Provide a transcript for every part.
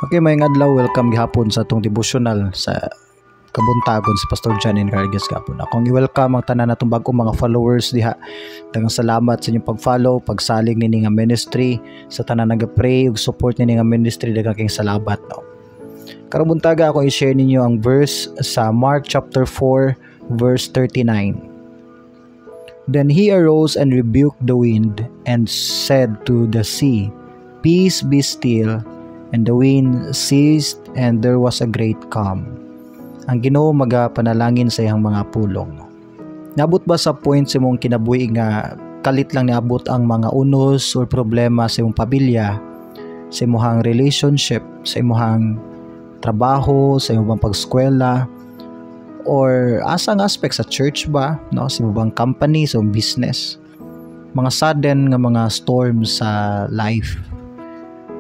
Okay, maayong adlaw, welcome gihapon sa atong devotional sa kabuntagon si Pastor John Encargues gapon. Akong i-welcome ang tanan natong bag-ong mga followers diha. Daghang salamat sa inyong pag-follow, pagsalig nini nga ministry, sa tanan naga-pray ug support nini nga ministry, daghang kayong salamat, no. Karong buntaga, ako i-share ninyo ang verse sa Mark chapter 4 verse 39. Then he arose and rebuked the wind and said to the sea, "Peace, be still." And the wind ceased and there was a great calm. Ang Ginoo magapanalangin sa iyang mga pulong. Naabot ba sa point sa imong kinabuhi nga kalit lang niabot ang mga unos or problema sa imong pamilya, sa imong relationship, sa imong trabaho, sa imong pag-eskwela, or asang aspect sa church ba, no, sa imong company, sa imong business? Mga sudden nga mga storms sa life.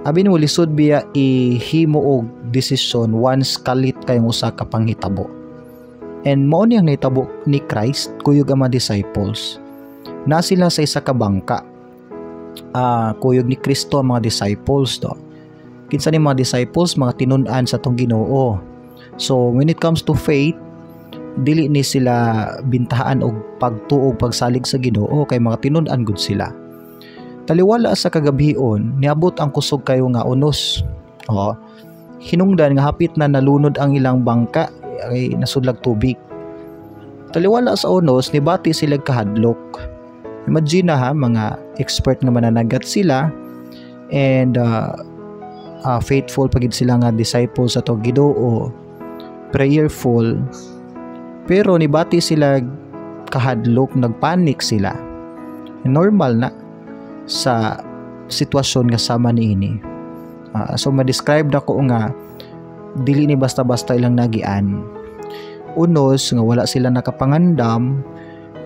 Abi nimo, lisod biya ihimo og desisyon once kalit kayong usa ka panghitabo. And mao ni ang nahitabo ni Christ kuyog ang mga disciples. Na sila sa isa ka bangka. Kuyog ni Kristo ang mga disciples do. Kinsa ni mga disciples? Mga tinun-an sa atong Ginoo. So when it comes to faith, dili ni sila bintahaan og pagtuo, pagsalig sa Ginoo, kay mga tinun-an gud sila. Taliwala sa kagabhion, niabot ang kusog kayo nga unos. Oo. Hinungdan nga hapit na nalunod ang ilang bangka ay nasudlag tubig. Taliwala sa unos, nibati sila kahadlok. Imagine na ha, mga expert nga mananagat sila and faithful pagid sila nga disciples sa to Ginoo, prayerful. Pero nibati sila kahadlok, nagpanik sila. Normal na sa sitwasyon nga sama niini. So ma-describe na ko nga dili ni basta-basta ilang nagian. Unos nga wala sila nakapangandam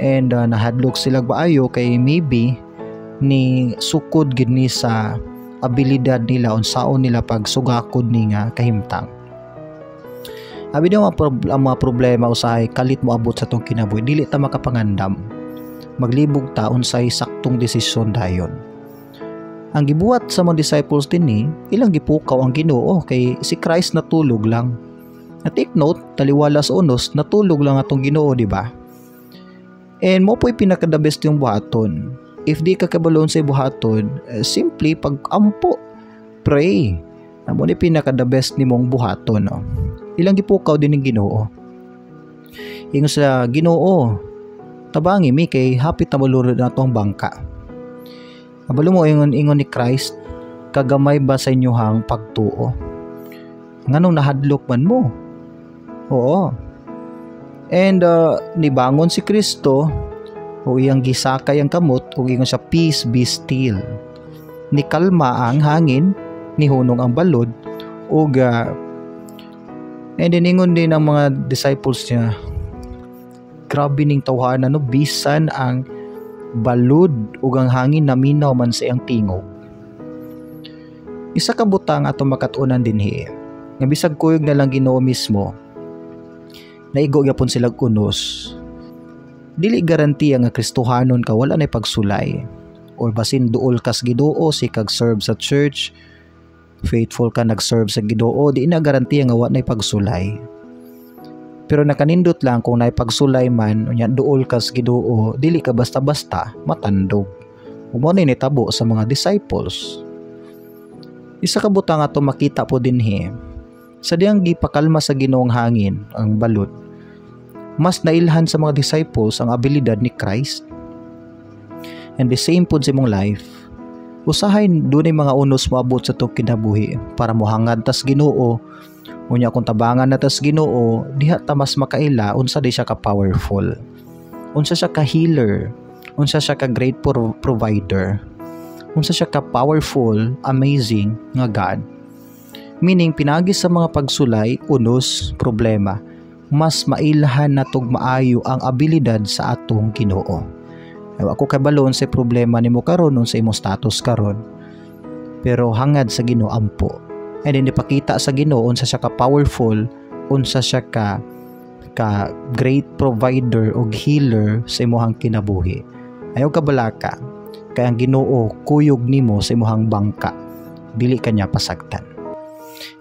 and nahadlok sila baayo kay maybe ni sukod gid ni sa abilidad nila unsaon nila pagsugakod ni nga kahimtang. Abi ang mga problema usahay kalit mo abot sa tong kinabuhi, dili ta makapangandam. Maglibog ta unsay saktong desisyon dayon. Ang gibuhat sa mga disciples dinhi, ilang gipukaw ang Ginoo kay si Christ natulog lang. Na take note, taliwala sa unos, natulog lang atong Ginoo, di ba? And mo po'y pinaka the best yung buhaton. If di ka kabalon sa buhaton, simply pag-ampo, pray. Amo ni pinaka the best nimong buhaton, no? Ilang gipukaw din ng Ginoo. Ingon sa Ginoo, "Tabangi mi kay hapit na malunod na atong bangka." Kabalo mo, ingon ingon ni Christ, "Kagamay ba sa inyohang pagtuo? Nganong nahadlok man mo?" Oo. And nibangon si Kristo o iyang gisakay ang kamot ug ingon siya, "Peace, be still." Nikalma ang hangin, nihunong ang balod ug and then ingon din ang mga disciples niya, "Grabe ning tawhana, no, bisan ang balud ug ang hangin naminaw man sa iyang tingog." Isa ka butang ato makat-unan dinhi nga bisag kuyog na lang Ginoo mismo, naigo gyapon sila unos. Dili garantiya nga Kristohanon ka wala nay pagsulay or basin duol kas Ginoo, si kag serve sa church, faithful ka nag-serve sa Ginoo, di na garantiya nga wa nay pagsulay. Pero nakanindot lang kung nay pagsulay man, unya duol kas Ginoo, dili ka basta-basta matandog. Ug mao ni nitabo sa mga disciples. Isa ka butang ato makita po dinhi, sa diyang gipakalma sa Ginoong hangin ang balod, mas nailhan sa mga disciples ang abilidad ni Christ. And the same pod sa imong life. Usahay dunay mga unos moabot sa atong kinabuhi para mohangad tas Ginoo. Unya kung tabangan na tas Ginoo, diha ta mas makaila unsa di siya ka powerful. Unsa siya ka healer, unsa siya ka great provider. Unsa siya ka powerful, amazing nga God. Meaning pinagi sa mga pagsulay, unos, problema, mas mailhan natog maayo ang abilidad sa atong Ginoo. Wa ko kabalo sa problema nimo karon, sa imong status karon. Pero hangad sa Ginoo, ampo. And then ipakita sa Ginoo unsa siya ka powerful, unsa siya ka ka great provider og healer sa imong kinabuhi. Ayaw kabalaka kay ang Ginoo kuyog nimo sa imong bangka. Dili ka niya pasagtan.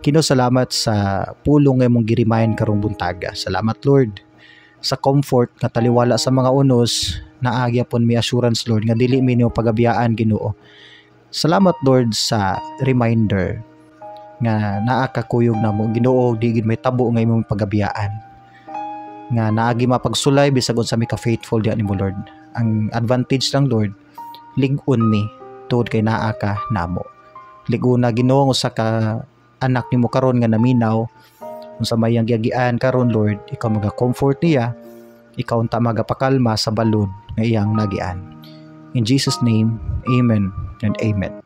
Ginoo, salamat sa pulong nga imong gi-remind karong buntaga. Salamat, Lord, sa comfort nga taliwala sa mga unos, naa gyapon mi assurance, Lord, nga dili mi nimo pagabiyaan, Ginoo. Salamat, Lord, sa reminder nga naa ka kuyog namo, Ginoo, di gid mahitabo nga imong pagabiyaan. Nga naagi mapagsulay bisag unsa mi ka faithful diha nimo, Lord. Ang advantage lang, Lord, lig-on mi tungod kay naa ka namo. Lig-ona, Ginoo, ang usa ka anak nimo karon nga naminaw unsa may iyang giagian karon, Lord, ikaw maga-comfort niya, ikaw unta magapakalma sa balod nga iyang nagian. In Jesus' name, amen and amen.